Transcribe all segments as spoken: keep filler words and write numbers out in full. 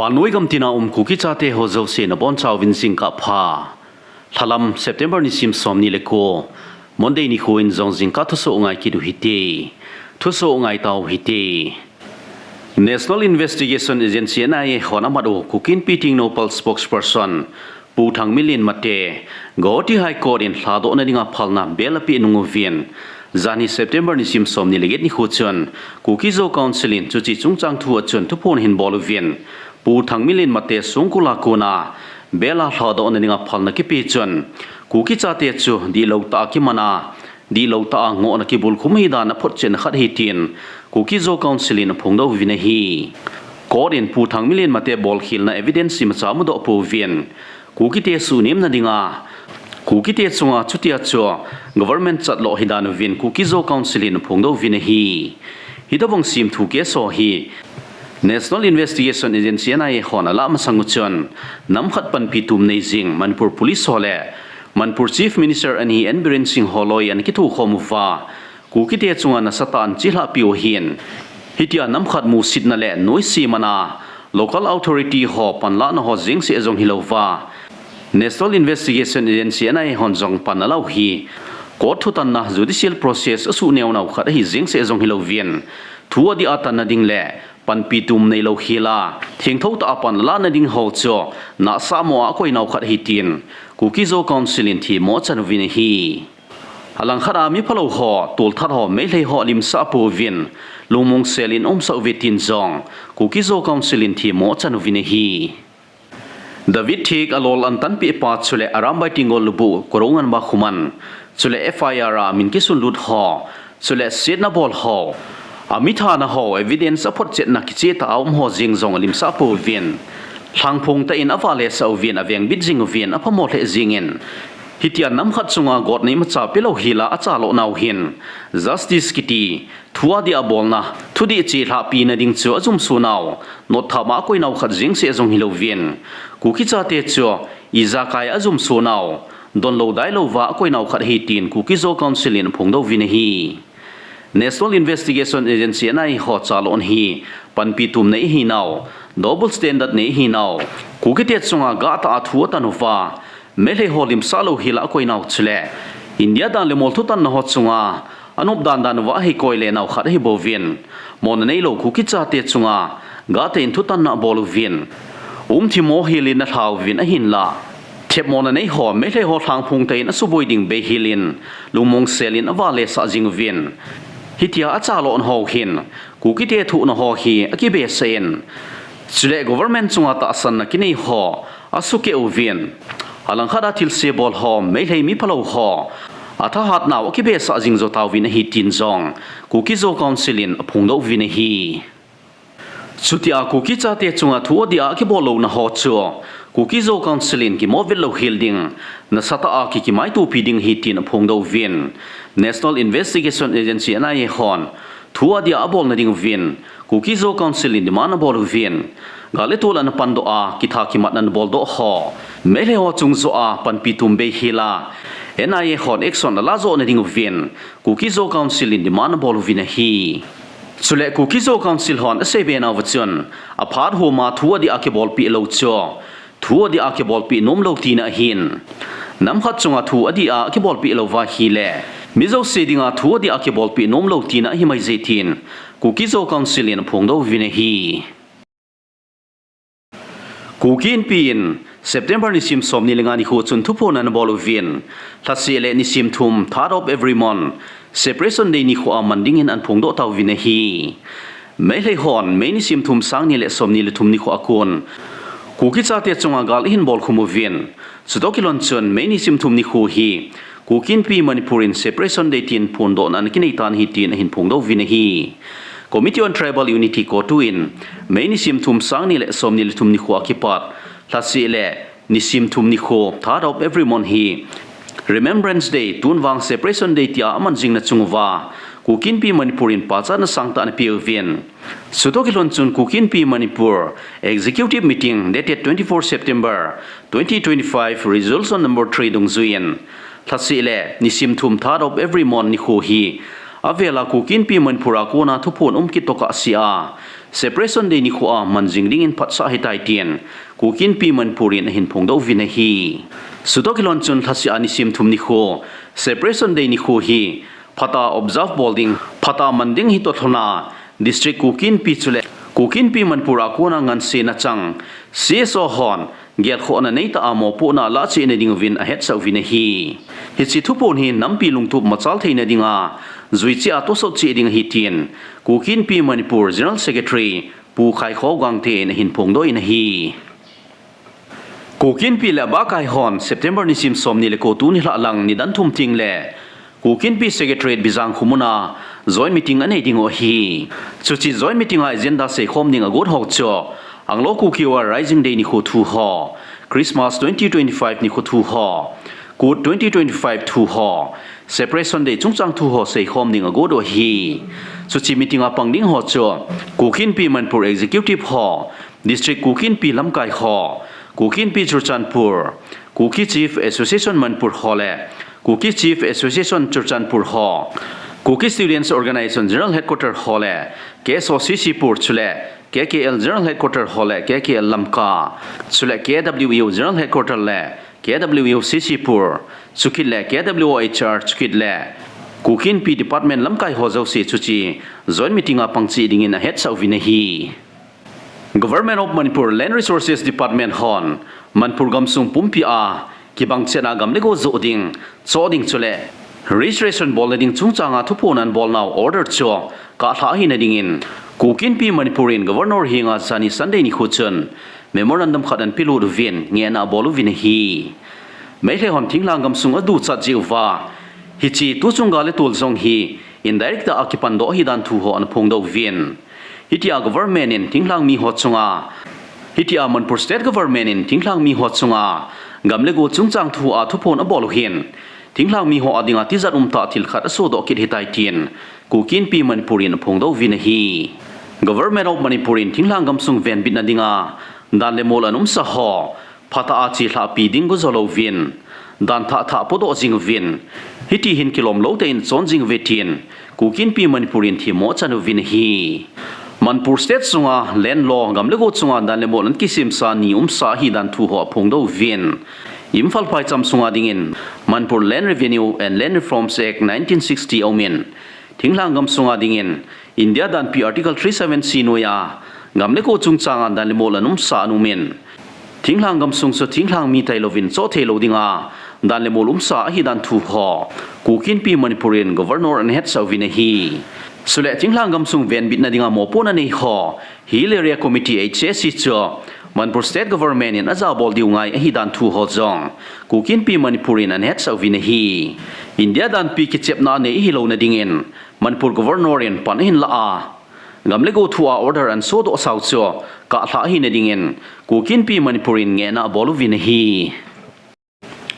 Vannoi gam tina um Kuki chate ho jouse nabonchauvin jingkah pha. Lhalam September nisim somni le ko, Monday nikho in jong jingkah thusoh ngai kit u hite. Thusoh ngai tau hite. National Investigation Agency, N I A, hon amat u Kuki Inpi Tengnoupal spokesperson Pu Thangminlen Mate, Guwahati High Court in lhadohna dinga phalna bail apeh nung uvin, janhi September nisim somni le get nikho chun Kuki Zo Council in chuche chungchang thua chun thuphon ahin bol uvin, Pu Thangminlen Mate songkul a kona bail a lhadohna dinga phalna kipe chun Kuki chate chu dihlou tah a kimana, dihlou tah a ngohna kibulkhum ahidan a photchetna khat ahi tin Kuki Zo Council in aphongdoh uvin ahi. Court in Pu Thangminlen Mate bolkhelna evidence imacha amudoh pouvin, Kukite suhnemna dinga Kukite chunga chutia chu government chatloh ahidan uvin Kuki Zo Council in aphongdoh uvin ahi. Hitobang semthu case ho hi National Investigation Agency, N I A, hon alah masang u chun, namkhat panpi tum nei jing Manipur Police ho le Manipur Chief Minister ahi N Biren Singh ho loi ana kithokhom uva, Kukite chunga nasatah a ana chelhahpi u ahin, hitia namkhat musitna le noise mana local authority ho panlahna ho jeng seh jong hilouva, National Investigation Agency, N I A, hon jong pan ala u hi court thutanna, judicial process asuh neonau khat ahi jeng seh jong hilouvin, thu adih a tanna ding le panpi tum neilou khel a thengtho tah a pan alahna ding ho chu nahsah mo a akoinau khat ahi tin Kuki Zo Council in themmo achan uvin ahi. Alangkhat a miphalou ho, tolthat ho, Meitei ho alimsah pouvin, lungmong sel in aumsah uve tin jong Kuki Zo Council in themmo achan uvin ahi. David Thiek, alol ana tanpeh pa chule Arambai Tenggol lubuh Korounganba Khuman, chule F I R a min kisunlut ho, chule setna bol ho, amithana ho, evidence aphotchetna kichehtah a um ho jeng jong alimsah pouvin, lhangphong tah in avale sah uvin, avengbit jing uvin, aphamo lheh jengin, hitia namkhat chunga gotna imacha pelou hel a achalhah nau hin justice kiti, thu adih a bolna, thudih chelhahpina ding chu ajumso nau, notthap a akoinau khat jeng seh jong hilouvin, Kuki chate chu ijakai a ajumso nau, donlou dailouva akoinau khat ahi tin Kuki Zo Council in aphongdoh uvin ahi. National Investigation Agency, N I A, ho chalhahna hi panpi tum nei ahinau, double standard nei ahinau, Kukite chunga gahtah a thu atan uva, Meitei ho limsah lou hel a akoinau chule India dan le mol thutanna ho chunga anop dandan uva ahikoi le nau khat ahibouvin, mona neilou Kuki chate chunga gahtah in thutanna abol uvin, umthim mo hel in alha uvin ahinla, themmona nei ho, Meitei ho lhangphong tah in asuboi ding bei hel in, lungmong sel in avale sah jing uvin, hitia achalhahna ho hin Kukite thohna ho hi akibesah in, chule government chunga tahsanna kinei ho asukeh uvin, alangkhat a thilse bol ho, Meitei miphalou ho athahatnau akibesah jing jo tauvin ahi tin jong Kuki Zo Council in aphongdoh uvin ahi. Chutia Kuki chate chunga thu adih a kibol louna ho chu Kuki Zo Council in kimovet lou hel ding, nasatah a ki, kimaitopi ding ahi tin aphongdoh uvin, National Investigation Agency, N I A, hon thu adih a abolna ding uvin Kuki Zo Council in demand abol uvin, gal le tol ana pandoh a, kitha kimatna ana boldoh ho, Meitei ho chung joh a panpi tum bei hel a, N I A hon action alah joh na ding uvin Kuki Zo Council in demand abol uvin ahi. Chule Kuki Zo Council hon aseibe nauva chun, aphat homa thu adih a kibolpeh lou chu thu adih a kibolpeh nomlou tina ahin, namkhat chunga thu adih a kibolpeh louva ahile mi jouse dinga thu adih a kibolpeh nomlou tina ahi maije tin Kuki Zo Council in aphongdoh uvin ahi. Kuki Inpi in September nisim somni le nga nikho chun thuphon ana bol uvin, lhaseh le nisim thum, third of every month, Separation Day nikho a man dingin ana phongdoh tauvin ahi. Meitei hon May nisim thum, sang ni le somni le thum nikho a kon Kuki chate chunga gal ahin bolkhum uvin, chutoh kilhon chun May nisim thum nikho hi Kuki Inpi Manipur in Separation Day tin phondohna ana kinei tan ahi tin ahin phongdoh uvin ahi. Committee on Tribal Unity, CoTU in May nisim thum, sang ni le somni le thum nikho a kipat lhaseh le nisim thum nikho, third of every month, hi Remembrance Day, tun vang Separation Day tia aman jing na chung uva, Kuki Inpi Manipur in pachatna sangtah ana pe uvin, chutoh kilhon chun Kuki Inpi Manipur Executive Meeting dated twenty-four September twenty twenty-five, Resolution number three dungjuiyin, lhaseh le nisim thum, third of every month, nikho hi avela Kuki Inpi Manipur a kona thuphon um kit tokah sea, Separation Day nikho a man jing dingin phatsah ahitai tin Kuki Inpi Manipur in ahin phongdoh uvin ahi. Chutoh kilhon chun lhasetna nisim thum nikho Separation Day nikho hi phatah a observe bol ding, phatah a man ding hitoh lhon a District Kuki Inpi chule Kuki Inpi Manipur a kona ngansena chang C S O hon gelkhohna neitah a mopohna alah cheh na diuvin ahetsah uvin ahi. Hiche thuphon hi nampi lungtup machal theina dinga juicheh a tosot cheh ding ahi tin Kuki Inpi Manipur General Secretary Pu Khaikho Gangte in ahin phongdoh in ahi. Kuki Inpi le abahkai hon September nisim somni le ko tuni lhahlang nidan thum tengle Kuki Inpi Secretariat Bijang khomun a joint meeting anei diu ahi. Chuche joint meeting a agenda seikhom ding agot ho chu Anglo Kuki War Rising Day nikho thu ho, Christmas twenty twenty-five nikho thu ho, Kut twenty twenty-five thu ho, Separation Day chungchang thu ho seikhom ding agot u ahi. Chuche meeting a pang ding ho chu Kuki Inpi Manipur Executive ho, District Kuki Inpi lamkai ho, Kuki Inpi Churachandpur, Kuki Chief Association Manipur ho le Kuki Chief Association Churachandpur ho, Kuki Students Organization General Headquarter ho le K S O C C Pur chule K K L General Headquarter ho le K K L Lamka chule K W U General Headquarter le K W U C C Pur chukit le K W O H R chukit le Kuki Inpi Department lamkai ho jouse chuche joint meeting a pang cheh dingin ahetsah uvin ahi. Government of Manipur Land Resources Department hon Manipur gamsung pumpi a kibang chetna gam le go joh ding, choh ding chule registration bolna ding chungchang a thuphon abolnau order chu kahlhah ahina dingin Kuki Inpi Manipur in Governor henga jani Sunday nikho chun memorandum khat ahin pelut uvin ngehna abol uvin ahi. Meitei hon thinglhang gamsung aduchat jeh uva hiche tuchung gal le tol jong hi indirect a kipandoh ahidan thu ho ana phongdoh uvin. Hitia government in thinglhang mi ho chunga, hitia Manipur State Government in thinglhang mi ho chunga gam le go chungchang thu a thuphon abol u hin thinglhang mi ho a dinga tijat umtah thil khat asodoh kit ahitai tin Kuki Inpi Manipur in aphongdoh uvin ahi. Government of Manipur in thinglhang gamsung venbitna dinga dan le mol ana umsa ho phatah a chelhahpi ding go jo louvin, dan thah thah podoh jing uvin, hiti hin kilom lou tah in chon jing uve tin Kuki Inpi Manipur in themmo achan uvin ahi. Manipur State sunga land law gam le go chunga dan le mol ana kisemsa ni umsa ahidan thu ho aphongdoh uvin. Imphal phaicham sunga dingin Manipur Land Revenue and Land Reforms Act nineteen sixty aumin, thinglhang gamsunga dingin India danpi Article three seven C noiya gam le go chungchanga dan le mol ana umsa ana umin, thinglhang gamsung chu thinglhang mi tailouvin choh theilou dinga dan le mol umsa ahidan thu ho Kuki Inpi Manipur in Governor ana hetsah uvin ahi. Chule thinglhang gamsung venbitna dinga mopohna nei ho Hill Area Committee, H A C chu Manipur State Government in ajabol diu ngai ahidan thu ho jong Kuki Inpi Manipur in ana hetsah uvin ahi. India danpi kichepna anei ahilouna dingin Manipur Governor in pan ahin lah a, gam le go thu a order ana sodoh sau chu kahlhah ahina dingin Kuki Inpi Manipur in ngehna abol uvin ahi.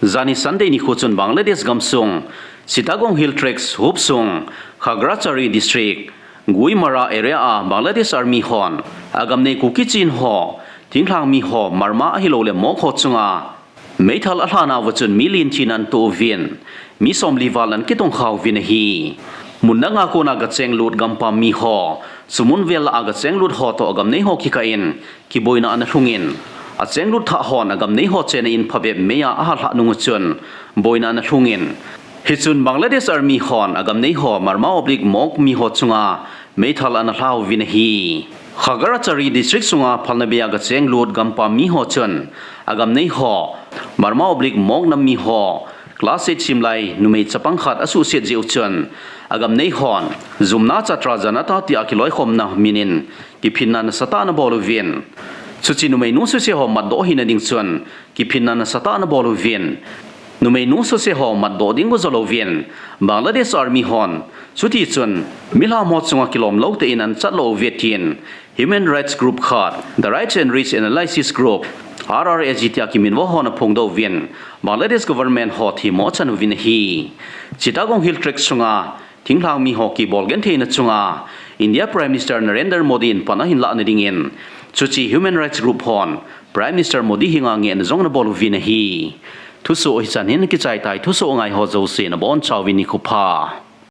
Jani Sunday nikho chun Bangladesh gamsung Chittagong Hill Tracts hopsung Khagrachari District, Guimara area a Bangladesh Army hon agamnei Kuki Chin ho, thinglhang mi ho, Marma ahilouleh Mok ho chunga meithal alhanauva chun mi len thina ana toh uvin, mi somli val ana kitongkha uvin ahi. Mun danga kona gachenglut gampam mi ho, chumun vel a gachenglut ho toh agamnei ho kikah in kiboina ana lhungin, achenglut thah hon agamnei ho chenna in phabep meiya ahalhah nung uchun boina ana lhungin, hichun Bangladesh Army hon agamnei ho Marma oblique Mok mi ho chunga meithal ana lha uvin ahi. Khagrachari District sunga phalna beiya gachenglut gampam mi ho chun agamnei ho Marma oblique Mok nam mi ho class eight simlai numei chapang khat asuhset jeh uchun agamnei hon Jumna Chhatra Janata tia kiloikhomna minin kiphinna nasatah ana bol uvin, chuche numeinu suse ho matdoh ahina ding chun kiphinna nasatah ana bol uvin, numeinu suse ho matdoh ding go jo louvin Bangladesh Army hon chutichun milham ho chunga kilom lou tah in ana chat lou uve tin Human Rights Group khat, The Rights and Risks Analysis Group, R R A G tia kiminvo hon aphongdoh uvin, Bangladesh Government ho themmo achan uvin ahi. Chittagong Hill Tracts sunga thinglhang mi ho kibol gentheina chunga India Prime Minister Narendra Modi in pan ahin lahna dingin, chuche Human Rights Group hon Prime Minister Modi henga ngehna jong ana bol uvin ahi. Thusoh hichan hin kichai tai, thusoh ngai ho jouse nabonchauvin nikho pha.